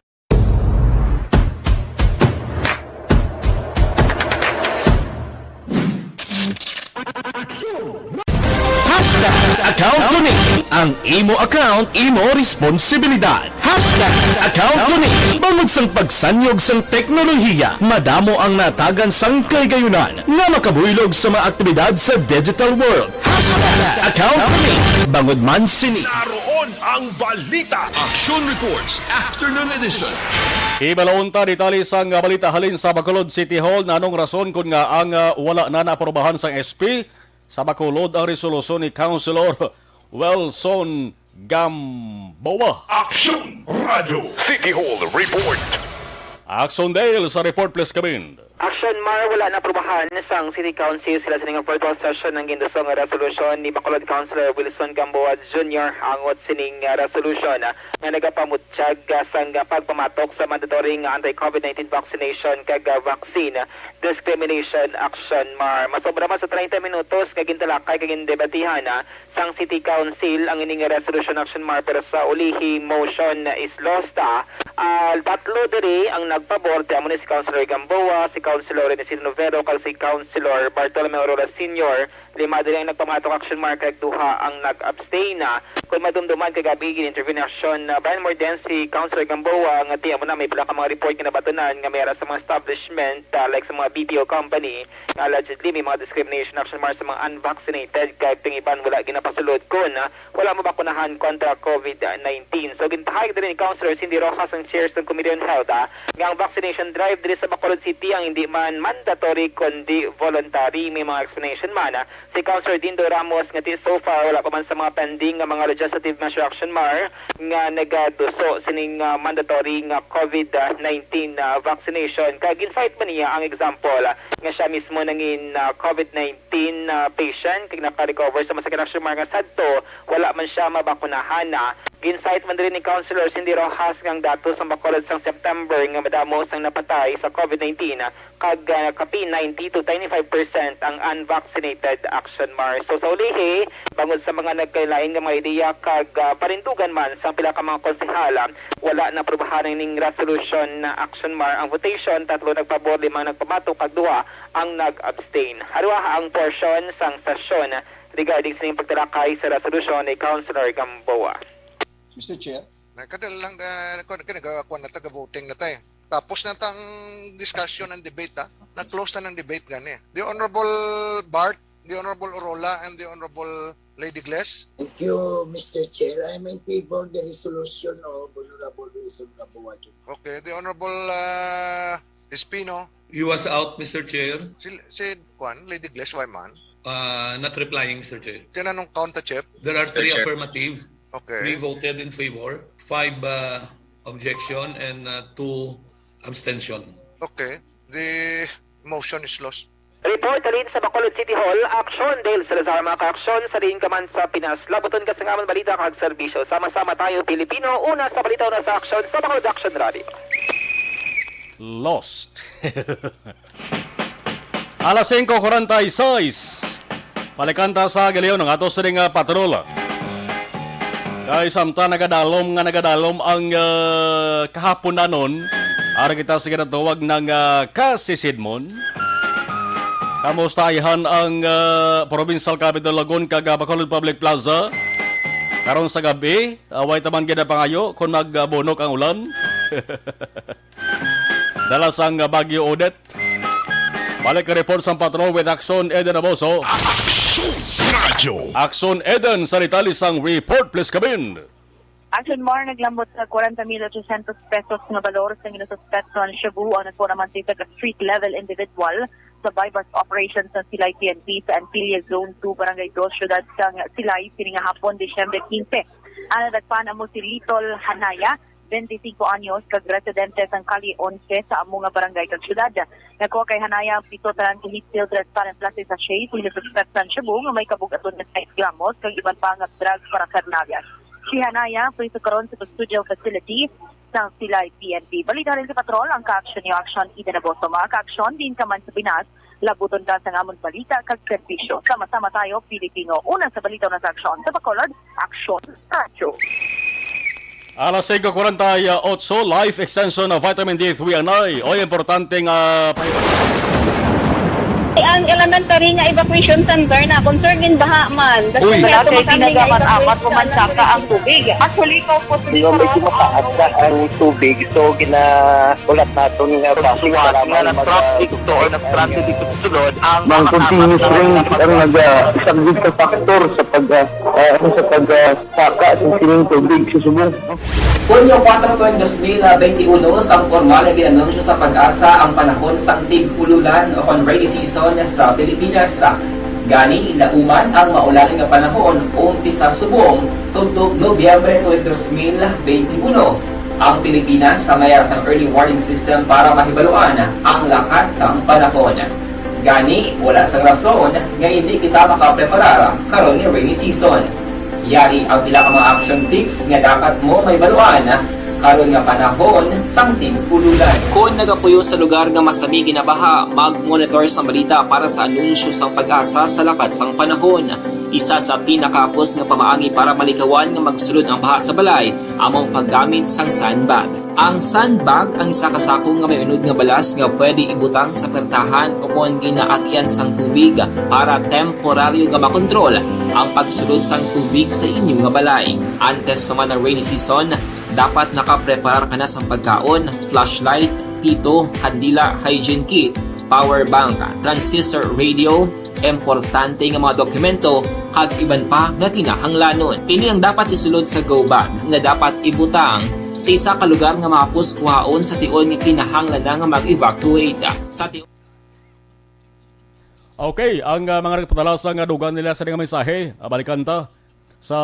Hashtag account ko ni. Ang imo account, imo responsibilidad. Hashtag account ko ni. Bangod sang pagsanyog sang teknolohiya, madamo ang natagan sang kahigayonan nga makabuylog sa mga aktibidad sa digital world. Hashtag account ko ni. Bangod man sini. Naroon ang balita. Action Reports, Afternoon Edition. Hibaloon ta detalye sang balita halin sa Bacolod City Hall. Nanong rason kon ngaa ang, ah, wala na naaprobahan sang S P sa Bacolod ang resolusyon ni Councilor Wilson Gamboa? Action Radio City Hall Report. Action Dale sa report, please come in. Action Mar, wala na aprobahan sang City Council sila sining virtual session ang gindusong nga resolusyon ni Bacolod Councilor Wilson Gamboa Junior. Hangot sining, ah, resolusyon, ah, nga nagapamutyag, ah, sang pagpamatok sa mandatory nga anti-COVID nineteen vaccination kag, ah, vaccine discrimination. Action Mar, masobra man sa treinta minutos nga gintalakay kag gindebatihan, ah, sang City Council ang ining resolution, Action Mar, pero sa ulihi motion is lost, ah. Ah, tatlo diri ang nagpabor, amo ni si Councilor Gamboa, si Councilor Renesino Novero, kag si Councilor Bartolome Orola Senior. Lima diri ang nagpamatok, Action Mar, kag duha ang nag-abstain, ah. Kung madumduman kagabi, gin-interview ni Action, ah, Brian Morden si Councilor Gamboa nga ti-, amo na may pila ka mga report nga nabatunan nga may ara sa mga establishment, ah, like sa mga B P O company, nga allegedly may mga discrimination, Action Mar, sa mga unvaccinated, kag ting iban wala ginapasulod kon, ah, wala mabakunahan kontra COVID nineteen. So, gintahayag diri ni Councilor Cindy Rojas, ang chair sa Committee on Health, ah, nga ang vaccination drive diri sa Bacolod City ang hindi man mandatory kundi voluntary. May mga explanation man, ah, si Councilor Dindo Ramos nga ti-, so far wala pa man sa mga pending nga mga legislative measure, Action Mar, nga nagaduso sining, ah, mandatory nga COVID nineteen, ah, vaccination. Kag gin-cite man niya ang example, ah, nga siya mismo nangin, ah, COVID nineteen, ah, patient kag naka-recover sa masakit, Action Mar, nga sadto wala man siya mabakunahan na. Gin-cite man diri ni Councilor Cindy Rojas nga ang datos sang Bacolod sang September nga madamo sang napatay sa COVID nineteen, ah, kag, ah, kapin ninety to ninety-five percent ang unvaccinated, Action Mar. So, sa ulihi, bangod sa mga nagkalain nga mga ideya kag, ah, parindugan man sang pila ka mga konsehal, ah, wala na aprobahan ning resolution na, Action Mar, ang votation, tatlo nagpabor, lima nagpamatok, kag duha ang nag-abstain. Haruha ang porsyon sang sesyon regarding sining pagtalakay sa resolusyon ni Councilor Gamboa. Mister Chair? Nagkadal lang, ah, kun, kun, nagakuan na ta, ga-voting na ta eh. Tapos na tang discussion and debate, ha? Na-close na ng debate gani. The Honorable Bart, the Honorable Orola, and the Honorable Lady Gles. Thank you, Mister Chair. I'm in favor of the resolution of Honorable Wilson Gamboa Junior. Okay, the Honorable, ah, Espino. He was out, Mister Chair. Si, si, kuan, Lady Gles, why man? Uh, not replying, Mister Chair. Kanang count, Chief? There are three affirmative, three voted in favor, five, uh, objection, and, uh, two abstention. Okay. The motion is lost. Report halin sa Bacolod City Hall, Action Dale Salazar, mga ka-aksyon, sa diin ka man sa Pinas. Labuton ka sa amon balita kag serbisyo. Sama-sama tayo, Pilipino, una sa balita, una sa aksyon, sa Bacolod Action Radio. Lost. Alas singko kuwarenta y seis. Balikan ta sa giliyon ang ato sining, ah, patrol. Kay samtang nagadalom nga nagadalom ang, ah, kahaponanon, ari kita sa ginatawag nga, ah, kasisidmon. Kamusta ayhan ang, ah, Provincial Capitol Lagoon kag, ah, Bacolod Public Plaza? Karon sa gab-i, ah, way ta man gid napangayo kung magbunok ang ulan. Dala sang Bagyo Odette. Balik ang report sang patrol with Action Eden Aboso. Action Radio. Action Eden, sa detalye sang report, please come in. Action Mar, naglambot sa kwarenta mil ochocientos pesos nga balor sa ginasuspetso ang shabu ang nagtuo naman sa isa ka street level individual sa buy-bust operation sa Silay P N P sa Antilia Zone two, Barangay Dos, siyudad sang Silay, sining nga hapon, Disyembre quince. Ang nadakpan amo si Litol Hanaya, twenty-cinco anyos, kag residente sang Calle onse sa amo nga barangay kag syudad. Nakuha kay Hanaya ang pito tanan ka heat-sealed transparent plastic sachet sa Unicef Pepsan Shabu nga may kabug-aton nga sais gramos kag iban pa nga drug paraphernalia. Si Hanaya ang priso karon sa custodial facility sang Silay P N P. Balita rin sa Patrol, ang Ka-Aksyon Niyo Aksyon, Ida Naboso. Mga ka-aksyon, diin ka man sa Pinas, labuton ka sang amon balita kag serbisyo. Sama-sama tayo, Pilipino. Una sa balita, una sa aksyon. Sa Bacolod, Aksyon Radyo. Alas singko kwarenta y otso, life extension of vitamin D three anay. Oy, importante nga pahibalo. Ang elementary nga evacuation center na concern in baha man. Uy. Wala kay ginagamat-amat ko man saka ang tubig. Actually, ko po Medyo mataas na ang tubig, so gina-, ulat naton nga traffic, salamat nga mag- traffic to or nag-traffic dito sa sulod ang Mang continuous rain ang naga-, isa gid ka factor sa pag, ah, ah, ano, sa pag, ah, saka sa sining tubig sa subong. Hunyo kuwatro, dos mil benti uno, sang pormal nga gin-anunsyo sa PAGASA ang panahon sang tig-ululan o kon rainy season sa Pilipinas. Gani, lauman ang maulan nga panahon umpisa subong tubtob Nobyembre twenty, dos mil benti uno. Ang Pilipinas may ara sang early warning system para mahibaluan ang lakat sang panahon. Gani, wala sang rason nga indi kita makapreparar karon nga rainy season. Yari ang pila ka mga action tips nga dapat mo mahibaluan karon nga panahon sang tig-ululan. Kon nagapuyo sa lugar nga masami ginabaha, mag-monitor sang balita para sa anunsyo sang PAGASA sa lakat sang panahon. Isa sa pinakahapos nga pamaagi para malikawan nga magsulod ang baha sa balay amo ang paggamit sang sandbag. Ang sandbag ang isa ka sako nga may unod nga balas nga pwede ibutang sa pertahan o kon ginaagyan sang tubig para temporaryo nga makontrol ang pagsulod sang tubig sa inyo nga balay. Antes pa man ang rainy season, dapat nakapreparar ka na sang pagkaon, flashlight, pito, kandila, hygiene kit, power bank, transistor radio, importante nga mga dokumento, kag iban pa nga kinahanglanon. Ini ang dapat isulod sa go bag nga dapat ibutang sa isa ka lugar nga mahapos kuhaon sa tion nga kinahanglan na nga mag-evacuate. Sa ti- Okay, ang, ah, mga nagpadala sa nga dugang nila sa nga mensahe, ah, balikan ta sa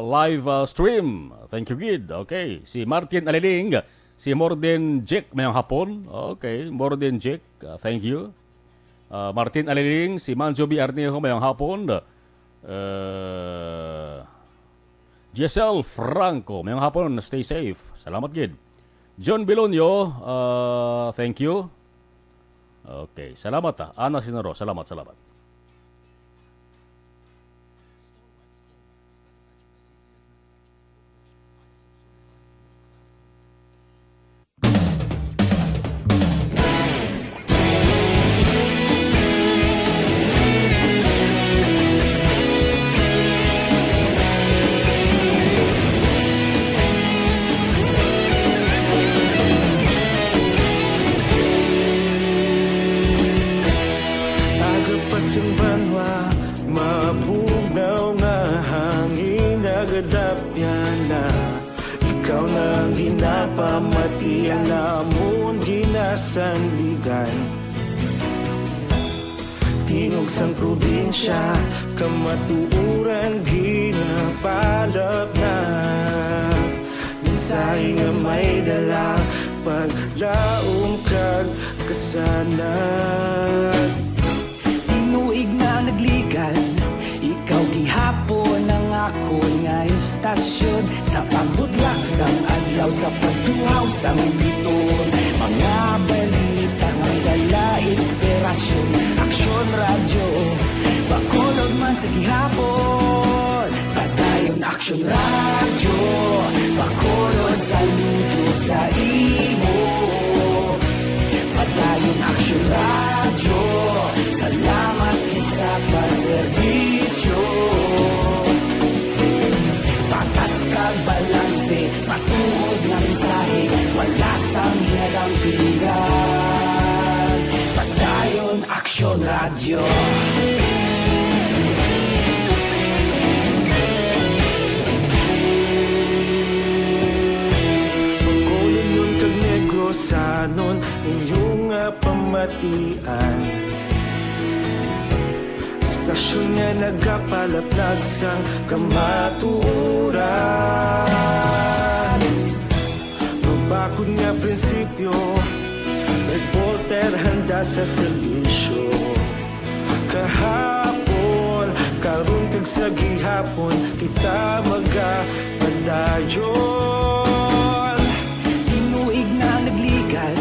live, ah, stream. Thank you, gid. Okay, si Martin Aliling, si Morden Jack, mayong hapon. Okay, Morden Jack, ah, thank you. Ah, Martin Aliling, si Manjo B. Arnejo, mayong hapon. Ah, Giselle Franco, mayong hapon, stay safe. Salamat, gid. John Bilonio, ah, thank you. Okay, salamat, ah. Ana Sinaro, salamat, salamat. Aga pa sing banwa, mabugnaw nga hangin, nagadapyan na. Ikaw na ang ginapamati, ang amon ginasandigan. Tingog sang probinsya, kamatuoran ginapalapnag. Mensahe nga may dala, paglaom kag kasanag. Tinuig na nagligan, ikaw gihapon ang akon nga istasyon. Sa pagbudlak sang adlaw, sa pagtuhaw sang biton, mga balita nga dala inspirasyon. Aksyon Radyo, Bacolod man sa gihapon. Padayon Aksyon Radyo, Bacolod, saludo sa imo. Padayon Aksyon Radyo, salamat gid sa pagserbisyo. Patas kag balanse, matuod nga mensahe, wala sang ginadampingan. Padayon Aksyon Radyo. Bacolod kag Negrosanon, inyo nga pamatian. Istasyon nga nagapalaplag sang kamatuoran. Akon nga prinsipyo, reporter handa sa serbisyo. Kahapon, karon kag sa gihapon, kita magapadayon. Tinuig na nagligad,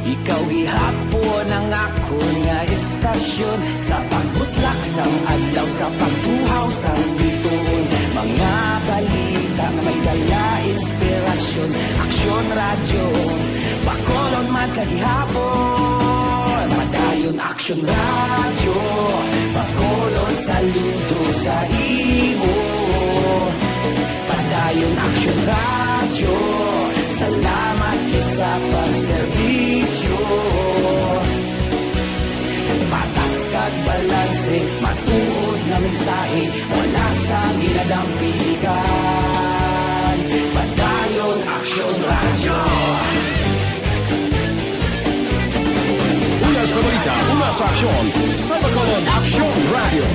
ikaw gihapon ang akon nga istasyon. Sa pagbutlak sang adlaw, sa pagtuhaw sang bituon, mga balita nga may dala inspirasyon. Aksyon Radyo, Bacolod man sa gihapon. Padayon Aksyon Radyo, Bacolod, saludo sa imo. Padayon Aksyon Radyo, salamat gid sa pagserbisyo. Patas kag balanse, matuod nga mensahe, wala sang ginadampigan. Padayon Aksyon Radyo. Una sa balita, una sa aksyon, sa Bacolod Aksyon Radyo.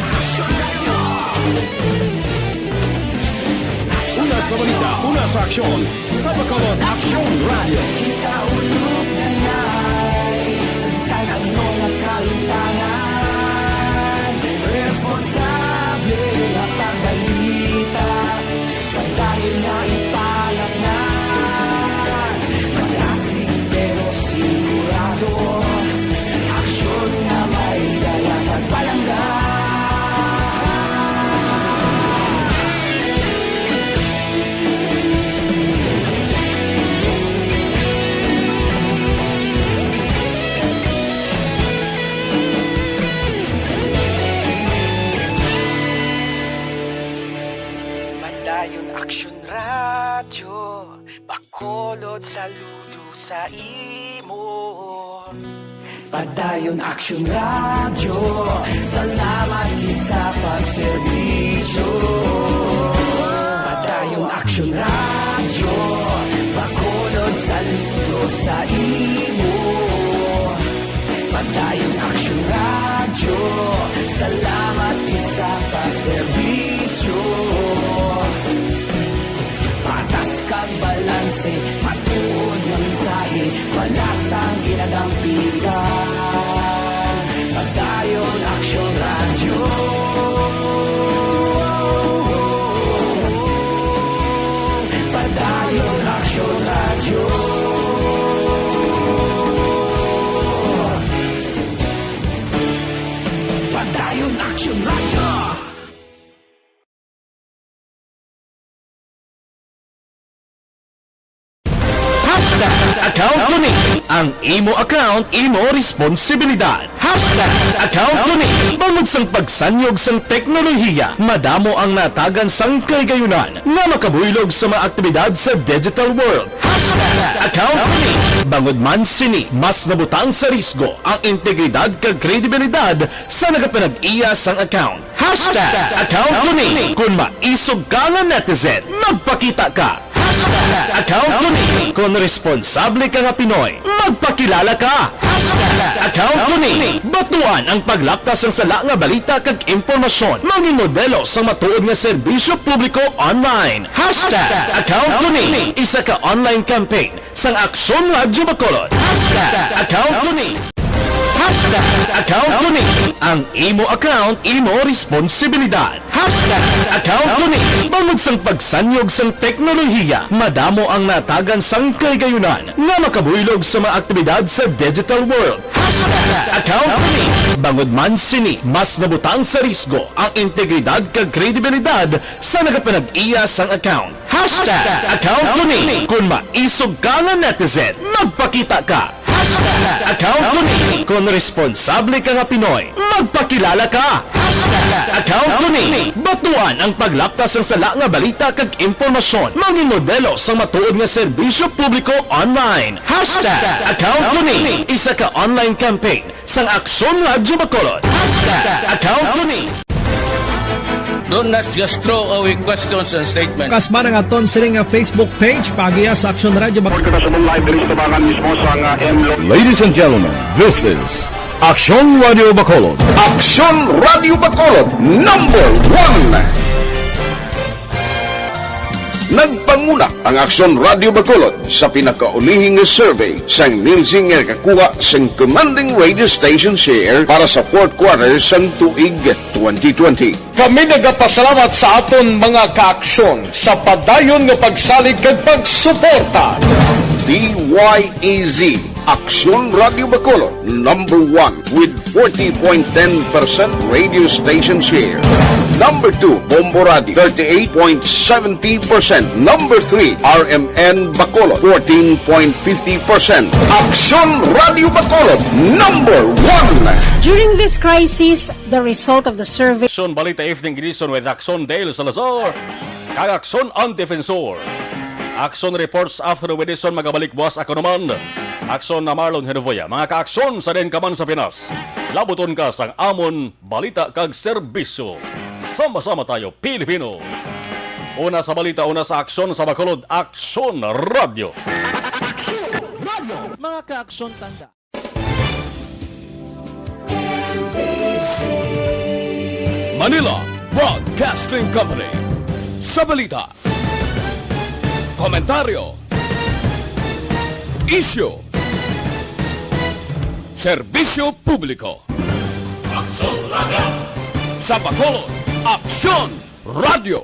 Una sa balita, una sa aksyon, sa Bacolod Aksyon Radyo. Kita ulog na ngay, sa bisan ano nga kahimtangan, responsable nga pagbalita. Padayon nga ipalatnan, malasig pero sigurado. Aksyon nga may dala kag palangga. Padayon Aksyon Radyo, Bacolod, saludo sa imo. Padayon Aksyon Radyo, salamat gid sa pagserbisyo. Padayon Aksyon Radyo, Bacolod, saludo sa imo. Padayon Aksyon Radyo, salamat gid sa pagserbisyo. Patas kag balanse, matuod nga mensahe, wala sang ginadampigan. Padayon Aksyon Radyo. Padayon Aksyon Radyo. Padayon Aksyon Radyo. Hashtag account ko ni. Ang imo account, imo responsibilidad. Hashtag account ko ni. Bangod sang pagsanyog sang teknolohiya, madamo ang natagan sang kahigayunan nga makabuylog sa mga aktibidad sa digital world. Hashtag account ko ni. Bangod man sini, mas nabutang sa risgo ang integridad kag kredibilidad sa nagapanag-iya sang account. Hashtag account ko ni. Kon maisog ka nga netizen, magpakita ka. Hashtag account ko ni. Kon responsable ka nga Pinoy, magpakilala ka. Hashtag account ko ni. Batuan ang paglaptas sang sala nga balita kag impormasyon. Mangin modelo sang matuod nga serbisyo publiko online. Hashtag account ko ni. Isa ka online campaign sang Aksyon Radyo Bacolod. Hashtag account ko ni. Hashtag account ko ni. Ang imo account, imo responsibilidad. Hashtag account ko ni. Bangod sang pagsanyog sang teknolohiya, madamo ang natagan sang kahigayunan nga makabuylog sa mga aktibidad sa digital world. Hashtag account ko ni. Bangod man sini, mas nabutang sa risgo ang integridad kag kredibilidad sa nagapanag-iya sang account. Hashtag account ko ni. Kon maisog ka nga netizen, magpakita ka. Hashtag account ko ni. Kon responsable ka nga Pinoy, magpakilala ka. Hashtag account ko ni. Batuan ang paglaptas sang sala nga balita kag impormasyon. Mangin modelo sang matuod nga serbisyo publiko online. Hashtag account ko ni. Isa ka online campaign sang Aksyon Radyo Bacolod. Hashtag account ko ni. Do not just throw away questions and statements. Kasman ang aton sini nga Facebook page, paagiha sa Aksyon Radyo Bacolod. Report kita sa live diri sa tubangan mismo sa nga M Lo- Ladies and gentlemen, this is Aksyon Radio Bacolod. Aksyon Radio Bacolod, number one. Nagpanguna ang Aksyon Radio Bacolod sa pinakaulihing nga survey sang Nielsen nga nakakuha sang commanding radio station share para sa fourth quarter sang tuig twenty twenty. Kami nagapasalamat sa aton mga kaaksyon sa padayon nga pagsalig kag pagsuporta. D Y E Z, Aksyon Radio Bacolod, number one with forty point ten percent radio station share. Number two, Bombo Radio, thirty-eight point seventy percent. Number three, R M N Bacolod, fourteen point fifty percent. Aksyon Radio Bacolod, number one. During this crisis, the result of the survey Aksyon Balita Evening Edition with Aksyon Dale Salazar kag Aksyon Ang Defensor. Aksyon Reports After the Edition, magabalik buwas ako naman. Aksyon na Marlon Hedovoya. Mga kaaksyon sa den ka man sa Pinas, labuton ka sang amon balita kag serbisyo. Sama-sama tayo, Pilipino. Una sa balita, una sa aksyon sa Bacolod, Aksyon Radio. Mga kaaksyon, tanda. Manila Broadcasting Company. Sa balita, komentaryo, isyu, serbisyo publiko. Aksyon Radio. Sa Bacolod, Aksyon Radio.